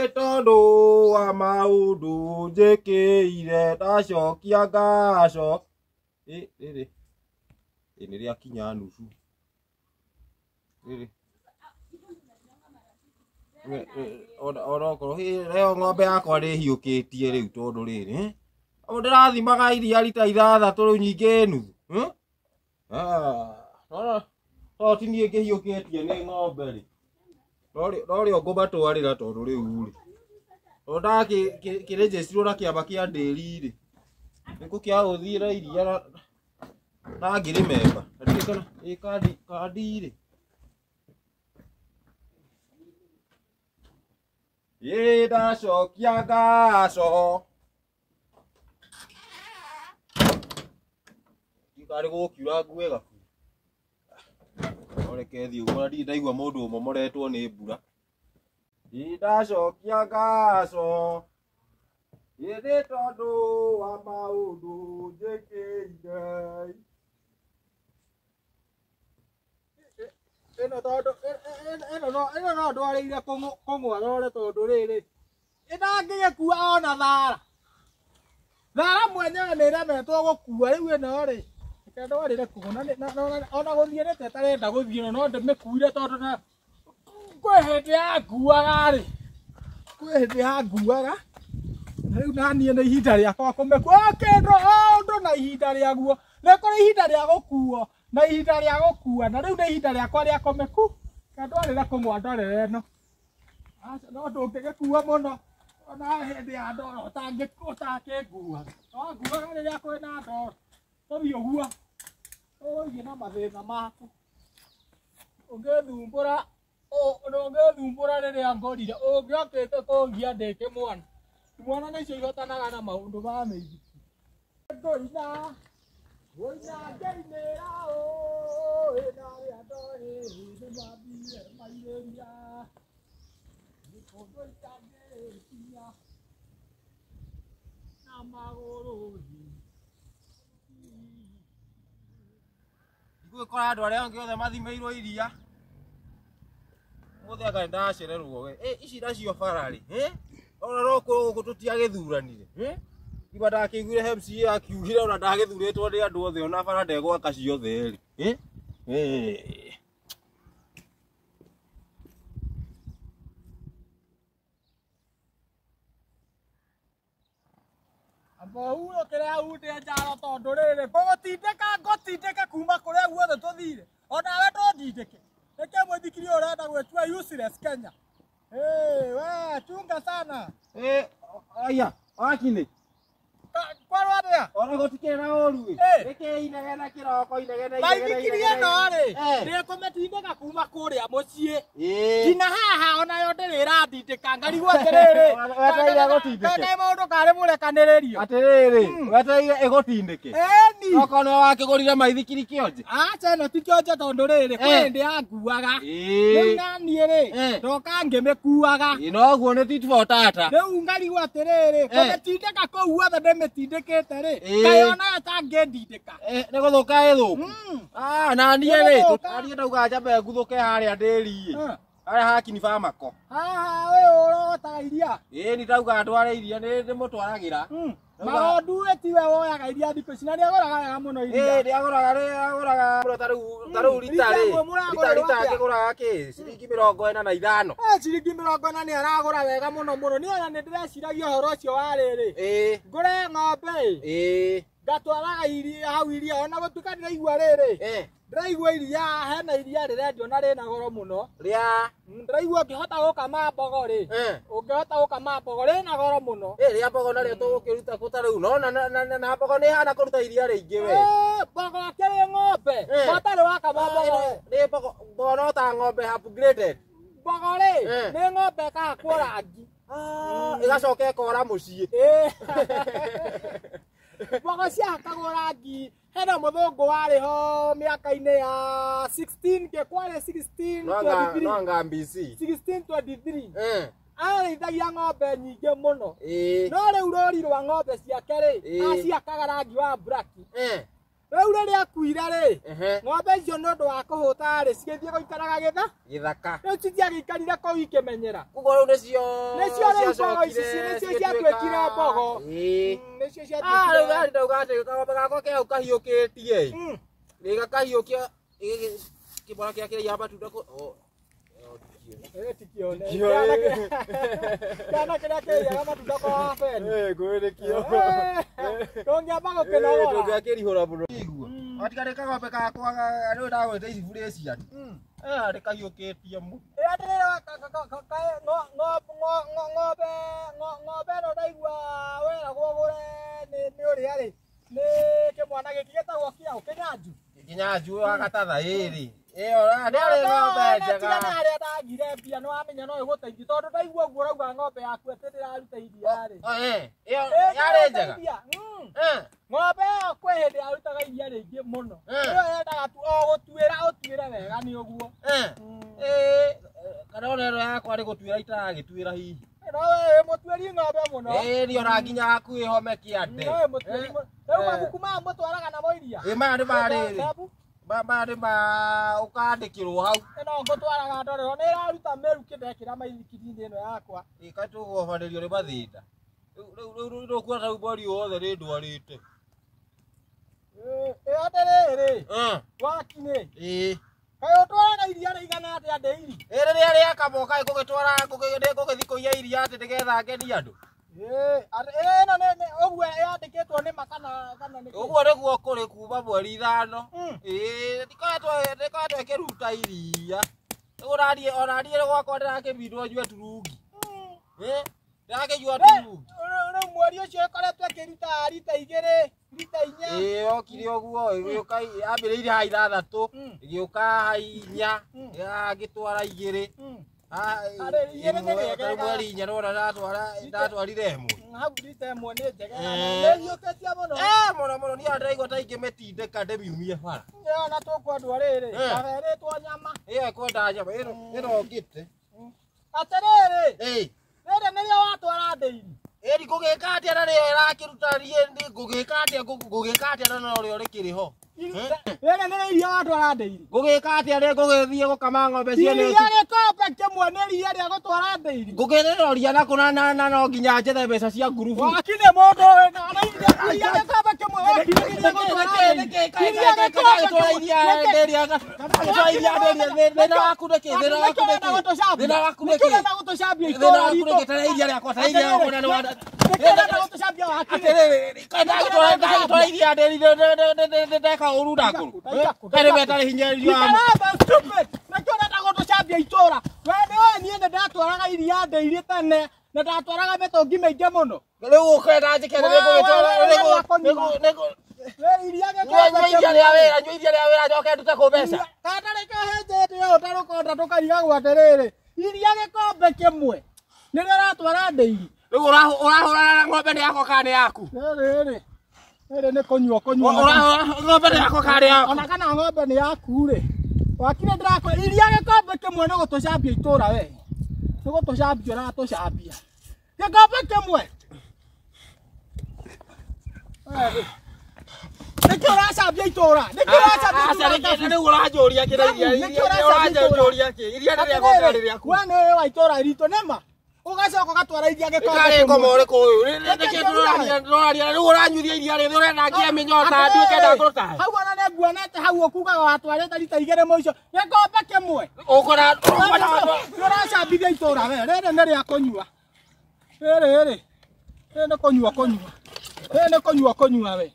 Nĩ tondũ wa maũndũ njĩkĩire ndacokia ngaco. Ĩ rĩrĩ ĩ nĩ rĩakinya nuthu. Rĩrĩ onokorwo rĩo ng'ombe yakwa nĩ hiũkĩtie rĩu tondũ rĩrĩ ndĩrathimaga iria rita 6 rĩu nyingĩ nuthu. No ti niĩ ngĩhiũkĩtie nĩ ng'ombe rĩ. No rĩo ngũmatwarĩra tondũ rĩu rĩ tondũ ndakĩrĩnjĩcirwo na kĩama kĩa ndĩri rĩ nĩkũkĩaga gũthiĩ na iria na ngĩrĩmemba na ndiũĩ kana ĩ kandi kandi rĩ ĩ ndacokia ngaco ndiũĩ gũkiura ngue gabu no reke thiĩ ũguo na ndirĩ ndaigua mũndũ ũmomoretwo nĩ mbura. Ĩ ndacokia ngaco ĩ nĩ tondũ wa maũndũ njĩkĩire. Ĩno tondũ ĩno no ndwarĩire kũng'wa rore tondũ rĩrĩ ĩtangĩgĩkua ona thara thara mwenyewe nĩ ĩremetwo gũkua rĩu ĩno rĩ reke ndwarĩre kũng'wa na ona gũthiĩ nĩ ta ĩtarenda gũthiĩ no ndĩmĩkuire tondũ na kwĩ hĩndĩ yanguaga rĩ kwĩ hĩndĩ yanguaga na rĩu naniĩ nĩ ihinda rĩakwa kũmĩkua o kĩndũ o ũndũ na ihinda rĩaguo nĩ kũrĩ ihinda rĩa gũkuo na ihinda rĩa gũkua na rĩu nĩ ihinda rĩakwa rĩa kũmĩku reke ndwarĩre kũng'wa ndorere ĩno. Aca no ndũngĩgĩkua mũno ona hĩndĩ ya ndoro ũtangĩnguaga wanguaga rĩrĩa kwĩna ndoro tũthiĩ ũguo ũgũthiĩ na mathĩna maku ũngĩthumbũra ndũngĩthumbũra rĩrĩa ngorire ũngĩokĩte kũngia ndĩ kĩmwana imwana nĩcio ihotanaga na maũndũ ma mĩithikiri. Ngũina ngũina ngĩinĩra ũĩ na arĩa ndoĩ nĩmathire mairĩria nĩ kũndũ itangĩkinya na magũrũ. Ndigũgĩkora andũ arĩa angĩ othe mathimĩirwo iria ũmũthĩ anga nĩndacererwo we. Ĩ ici nacio bara rĩ ona no gũkũ tũtiagĩthuranire igua ndakĩiguire MCA akiugire ona ndagĩthurĩtwo nĩ andũ othe ona bara ndegwaka ciothe rĩ. Amba ũhurũkĩre hau ndĩ njaro tondũ rĩrĩ ngũgũtindĩka ngũtindĩke kuma kũrĩa guothe tũthire onawe ndũndindĩke nĩkĩ mũithikiri ũyũ ũrenda gwĩtua useless Kenya. Hey, we chunga sana. Aya wakinĩ Kwarwo atĩa ona gũtikĩrĩ na ũru ĩ nĩkĩ inegene kĩroko inegene maithikiri ĩno rĩ ndĩkũmĩtindĩka kuma kũrĩa mũciĩ nginya haha onayo ndĩrĩ ĩrandindĩka ngarigwo atĩrĩrĩ Wetereire ĩgũtindĩke? kaĩ maũndũ karĩ mũrekanĩrĩrio atĩrĩrĩ wetereire ĩgũtindĩke ĩni okorwo nĩwe wakĩgũrire maithikiri kĩonje aca ĩno ti kĩonje tondũ rĩrĩ kwĩ hĩndĩ yanguaga rĩu naniĩ rĩ ndoka ngĩmĩkuaga Ĩ noguo nĩ tit for tata rĩu ngarigwo atĩrĩrĩ kũmĩtindĩka kũu guothe ndĩmĩtindĩkĩte rĩ kaĩ onayo tangĩndindĩka nĩ gũthũka ĩthũku na niĩ rĩ Nĩgũthũka. naniĩ ndauga njambe nguthũke harĩa ndĩri ĩ harĩa hakini bamako haha ũyũ ũrogotaga iria ĩ ni ndauga ndware iria nĩ ndĩmũtwaragĩra magondu ĩ tiwe woyaga iria thikũ ici na nĩagũraga wega mũno iria ĩ ndĩagũraga rĩ agũraga ta rĩu rita Iria rĩ rĩmwe mũragũrĩrwo rita atĩa? akĩgũraga kĩ ciringi 45. Ciringi 40 nĩ aragũra wega mũno mũno niĩ ona nĩ ndĩreciragia ũhoro ũcio wa rĩrĩ ngũre ng'ombe ĩ ngatwaraga iria hau iria ona gũtuĩka ndĩraigua rĩrĩ ndĩraigua iria hena iria rĩrendio na rĩna goro mũno rĩa ndĩraigua ũngĩhota gũkama mbogo rĩ ũngĩhota gũkama mbogo rĩna goro mũno rĩa mbogo narĩo tũgũkĩruta kũ ta rĩu nona na mbogo nĩ ĩhana kũruta iria rĩingĩ we Mbogo akĩrĩ ng'ombe matarĩ wakama mbogo nĩ mbogo mbogo no ta ng'ombe upgraded mbogo rĩ nĩ ng'ombe ĩkahakwo rangi ĩgacoka ĩkora mũciĩ mbogo ciahakagwo rangi hena mũthũngũ warĩ ho mĩaka-inĩ ya 16 kĩ kwarĩ 1623 no anga MBC 1623 arĩithagia ng'ombe nyingĩ mũno no rĩu rũri rwa ng'ombe ciake rĩ acihakaga rangi wa black. Rĩu rĩrĩa akuire rĩ, ng'ombe icio nĩ ũndũ wa kũhũta rĩ, cigĩthiĩ gũikaraga gĩthaka. Rĩu citiagĩikarire kũu ikĩmenyera. Koguo rĩu nĩcio Nĩcio rĩu mbogo ici nĩcio ciatuĩkire mbogo. Ĩĩ. Nĩcio Ah, rĩu ciatuĩkire. ndarĩ ndauga atĩ kang'ombe gakwa ke hau kahiũkĩtie ĩ. Rĩ gakahiũkia kĩmwana kĩrĩa kĩraiya matunda kũ oh, Eh, tikione. Kĩana kĩrĩa kĩrĩaga matunda kwa wabeni. Eh, ngwĩrĩkio. Tũngĩamba gũkĩnogora. Tũngĩakĩrihũra mũno. Igua. Watiga kang'ombe gakwa rĩu ndagũrĩte ici burĩciani. Eh, nĩ kahiũkĩtie mũno. Ng'ombe ng'ombe ĩno ndaigua weragwo ũgũre nĩ ũrĩa rĩ, nĩ kĩmwana gĩkĩ gĩtagwo kĩaũ kĩnyanju. Nginya njũ wa gatatha ĩrĩ. Ĩyo ndĩarĩ ng'ombe njega. Tiga na harĩa ndagire mbia nĩ wamenya no ĩgũteithie tondũ ndaigua ũguo ũrauga ng'ombe yaku atĩ ndĩraruta iria rĩ. Oh, eh, ĩyo yarĩ njega. Eh, Ng'ombe ĩyo kwĩ hĩndĩ yarutaga iria rĩingĩ mũno. Ĩyo yendaga tu o gũtuĩra ũtuĩre wega nĩ ũguo. eh. Eh, kana ona ĩno yakwa nĩ gũtuĩra itaragĩtuĩra hihi. No we wĩ mũtuĩri ng'ombe mũno. Ĩĩ niĩ ona nginya hakuhĩ home kĩande. No wĩ mũtuĩri mũno. Rĩu mabuku maya mũtwaraga namo iria? Ĩ maya nĩ ma rĩrĩ. Maya nĩ ma ũkandĩkĩrwo hau. Ĩno ngũtwaraga ndorerwo nĩ ĩraruta mĩrukĩ ndekĩra maithikiri-inĩ ĩno yakwa. Ĩ kaĩ tũgũgobanĩrio nĩ mathĩna. Rĩu rĩu rĩu kuona ta rĩu mweri wothe nĩ ndwarĩte. Ĩ atĩrĩrĩ, wakinĩ. Ĩĩ. Kaĩ ũtwaraga iria rĩigana atĩa ndĩiri? Ĩ rĩrĩa rĩakamwo kaĩ ngũgĩtwara ngũgĩthiĩ kũiya iria atĩ nĩgetha ngenie andũ. Ĩno nĩ ũguo yandĩkĩtwo nĩ ma kana kana nĩ kĩ? Ũguo nĩguo kũrĩ kuma mweri ithano. Ĩĩ ndikoretwo ĩkĩruta iria. Rĩu onaniĩ onaniĩ gwakwa ndĩrakĩbindwo nyue turungi. Ĩ ndĩrakĩnyua turungi. Rĩu mweri ũcio ĩkoretwo ĩkĩruta rita igĩrĩ, rita inya. Ĩĩ yokire ũguo ĩgĩũka yambĩrĩirie ha ithathatũ ĩgĩũka ha inya ngĩtwara igĩrĩ. Mweri inya nĩwona ndatwarire ĩmwe. Hau rita ĩmwe nĩ njega. Nĩ ĩhiũkĩtie mũno. Eh, mũno mũno niĩ ndĩraigua ta ingĩmĩtindĩka ndĩmiumie bara. Ĩyo na tũkwendwo rĩrĩ, kaberĩtwo nyama. Ĩyo ĩkwenda nyama ĩno ĩno ngĩte. Atĩrĩrĩ, Ĩĩ. rĩrĩ nĩrĩo watwara ndĩiri. Ĩni ngũgĩka atĩa na rĩo ĩrakĩruta niĩ ngũgĩka atĩa ngũgĩka atĩa na norĩo rĩkĩrĩ ho. Rĩrĩ nĩrĩo iria watwara ndĩiri. Ngũgĩka atĩa rĩ ngũgĩthiĩ gũkama ng'ombe ciene. Iria gĩkombe kĩmwe nĩ iria rĩa gũtwara ndĩiri. Ngũkĩrĩroria na kũna na no nginya njethe mbeca cia ngurubu. Waki nĩ mũndũ wĩna iria gĩkombe kĩmwe waki nĩ iria gũtwara ndĩiri. Iria gĩkombe kĩmwe. Thĩna waku nĩkĩ? Thĩna waku nĩkĩ? Thĩna waku nĩkĩ? Nĩkĩ ũrenda gũtũcambia Thĩna itũũra waku ritũ? nĩkĩ? Tara iria rĩakwa, tara iria rĩakwa na nĩ Nĩkĩ ũrenda gũtũcambia waki? Atĩrĩrĩ, ndagĩtwara iria ndĩri ndeka ũru ndakũrũ. Kaĩ nĩ metarĩ hinya iria. Ikaramba stupid. Nĩkĩ ũrenda gũtũcambia itũũra? We nĩũĩ niĩ nĩ ndatwaraga iria ndĩiri tene na ndatwaraga mĩtũngi mĩingĩ mũno. Rĩu ũkwenda njĩke nĩ ngũgĩtwara We iria gĩkombe nyua iria rĩa wĩra, nyua iria rĩa wĩra njoke ndute kũ mbeca. Katarĩ kahĩnjĩte ũũ tarũkonda tũkarigagwo atĩrĩrĩ, iria gĩkombe kĩmwe nĩrĩo ũratwara ndĩiri. Rĩu ũrahũrana na ng'ombe nĩ yakwa kana nĩ yaku? Rĩrĩ rĩrĩ nĩ kũnyua kũnyua. Ũrahũra ng'ombe nĩ yakwa kana nĩ yaku? Ona kana ng'ombe nĩ yaku rĩ. Wakire ndĩrakwa iria gĩkombe kĩmwe nĩ gũtũcambia itũũra we. Nĩ gũtũcambia ũratũcambia. Gĩkombe kĩmwe. Nĩkĩ ũracambia itũũra? Nĩkĩ ũracambia itũũra? Rĩu ũranjũria kĩrĩa iria ũranjũria kĩ? Iria nĩ rĩakwa kana nĩ rĩaku? We nĩũĩ wa itũũra ritũ nĩma? Ũgacoka ũgatwara iria gĩkombe Ĩkarĩ kĩmwe. ngoma ũrĩkũ ũyũ? Nĩkĩ tũraria rĩu ũranyuithia iria rĩrĩ ũrenda ngĩe mĩnyota nduĩke ndakũruta? Hau ona nĩ nguonete hau ũkugaga watwarĩte rita igĩrĩ mũico gĩkombe kĩmwe. Ũkora Nĩ ũracambithia itũũra we. Rĩrĩ nĩ rĩa kũnyua. Rĩrĩ rĩ. Rĩrĩ nĩ kũnyua kũnyua. Rĩrĩ nĩ kũnyua kũnyua we.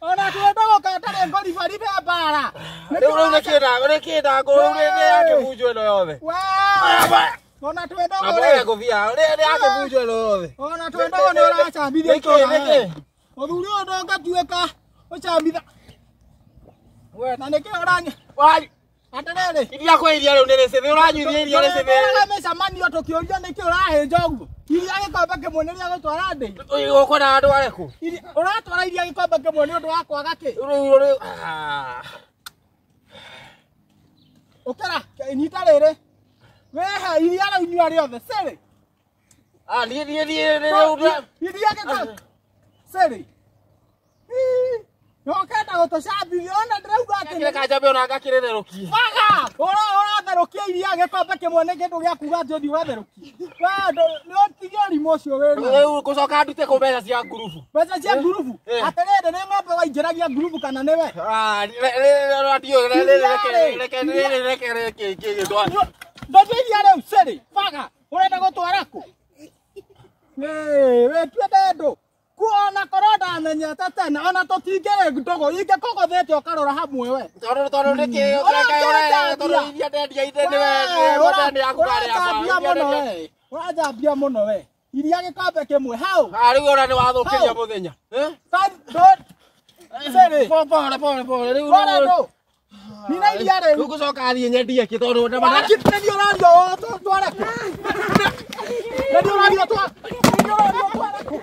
Ona twĩndogoka tarĩ ngoribaribe mbara. Rĩu rĩu nĩkĩ nĩkĩ ndangũrũ rĩu nĩ yakĩbunjwo ĩno yothe. Ona twĩndogo Na rĩ. mbere ngũbia nĩ yakĩbunjwo ĩno yothe. Ona twĩndogo nĩ ũracambithia itũũra we. Mũthuri ũyũ ndũngĩtuĩka ũcambitha. We na nĩkĩ ũranyua? Atĩrĩrĩ. Iria kwĩ iria rĩu nĩ rĩcĩthĩ ũranyuithia iria rĩcĩthĩ. Tũrĩraga mĩcemanio tũkĩũrio nĩkĩ ũrahĩnja ũguo. Iria gĩkombe kĩmwe nĩ rĩa gũtwara ndĩi. Ũkwenda andũ arĩkũ? Ũratwara iria gĩkombe kĩmwe nĩ ũndũ wa kwaga kĩ? Rĩu rĩu Ũkĩra, nyita rĩrĩ. Wehe iria rĩu nyua rĩothe, cĩrĩ. Ah, niĩ niĩ niĩ rĩu Iria gĩkombe. Cĩrĩ. Nokenda gũtũcambithia ona ndĩrauga atĩ Kile kajambe ona ngakĩrĩtherũkie. Baga! Ũratherũkia iria gĩkombe kĩmwe nĩ kĩndũ gĩa kuga atĩ ũthiĩ ũgatherũkie. We nĩ ũtige ũrimũ ũcio wĩna. Rĩu ngũcoka ndute kũ mbeca cia ngurubu. Mbeca cia ngurubu? Atĩrĩrĩ nĩ ng'ombe waingĩragia ngurubu kana nĩwe? Ndũnyue iria rĩu cĩrĩ. Baga! Ũrenda gũtwara kũ? Wĩtue ndendũ. Kuona korwo ndamenyete tene ona tũtingĩrĩ ndũgũ ingĩkũgũthĩte ũkarora hamwe we. Tondũ nĩkĩ tondũ iria ndendia ithe nĩwe ũranjambia mũno we. Ũranjambia mũno we. Iria gĩkombe kĩmwe hau. Rĩu ona nĩ wathũkĩria mũthenya. Cĩrĩ. Pole pole pole rĩu. Pole ndũ. Nina iria rĩu. Rĩu ngũcoka thiĩ nyendie kĩ tondũ nĩ ũraria tware kũ? Nĩ ũraria tware kũ?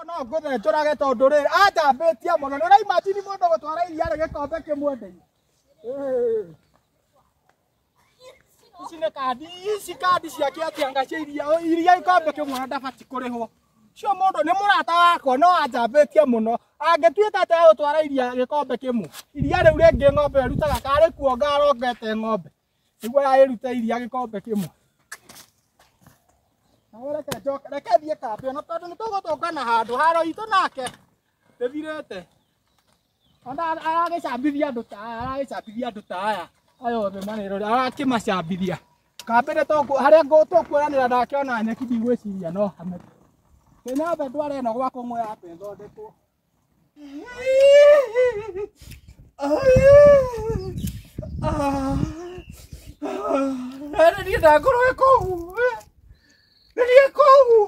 No ngũthe njũrage tondũ rĩrĩ anjambĩtie mũno nĩ ũraimajini mũndũ gũtwara iria rĩ gĩkombe kĩmwe ndĩ. Ici nĩ kandi ici kandi ciake atĩ cia iria iria gĩkombe kĩmwe na ndabati kũrĩhwo. Cio mũndũ nĩ mũrata wakwa no anjambĩtie mũno angĩtuĩka atĩ agũtwara iria gĩkombe kĩmwe iria rĩu rĩngĩ ng'ombe ĩrutaga karĩ kuonga arongete ng'ombe nĩguo ĩrute iria gĩkombe kĩmwe. Reke njoke reke thiĩ kambĩ ona tondũ nĩ tũgũtũngana handũ haro itũ nake ndĩthirĩte. Ona aragĩcambithia andũ ta aya aragĩcambithia andũ ta aya aya othe marerore arakĩmacambithia. Kambĩ nĩ harĩa tũkuoyanĩra nake ona nyeki ndigwĩciria no hame. Kĩnyambe ndware ĩno gwa kũng'o yambe ĩthondekwo. Niĩ ndakorwo kũu. Niĩ kũu.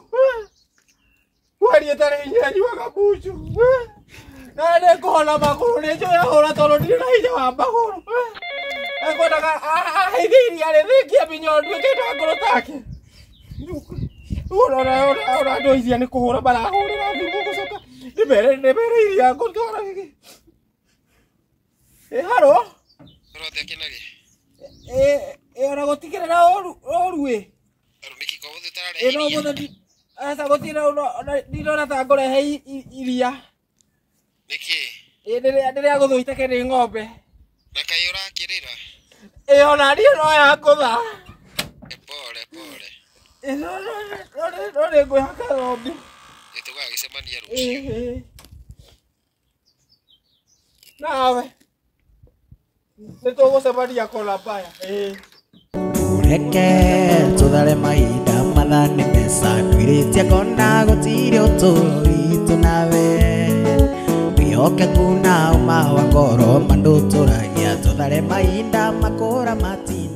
Kweri ĩtarĩ hinya nyuaga bunju. Na nĩ ngũhona magũrũ nĩ njũĩ hũra tondũ ndirĩ na hinya wa magũrũ. Ekwendaga aheithie iria rĩthĩkie mĩnyoo nduĩke ta ngũrũ take. Ũrona andũ iria nĩ kũhũra marahũrĩra thimũ gũcoka ndĩmere iria ngũtwara. Ĩ haro? Ĩ ona gũtikĩrĩ na ũru ĩ. Ĩ no mũthĩ aca gũtirĩ ndinona ta ngũrehe iria. Nĩkĩ? Ĩ ndĩrĩa gũthũiteke nĩ ng'ombe. Na kaĩ ũrakĩrĩra? Ĩ ona niĩ no yangũtha. Pole pole. Ĩ no nĩ ngwĩhoka thombi. Ĩ tũgagĩcemania rũciũ. Nawe nĩ tũgũcemania kona mbaya. Reke tũthare mahinda mathaa nĩ mbeca ndwĩrĩtie ngona gũtirĩ ũtũũro witũ nawe wĩhokeku na ũma wa ngoro ma ndũtũragia tũthare mahinda makũra matina.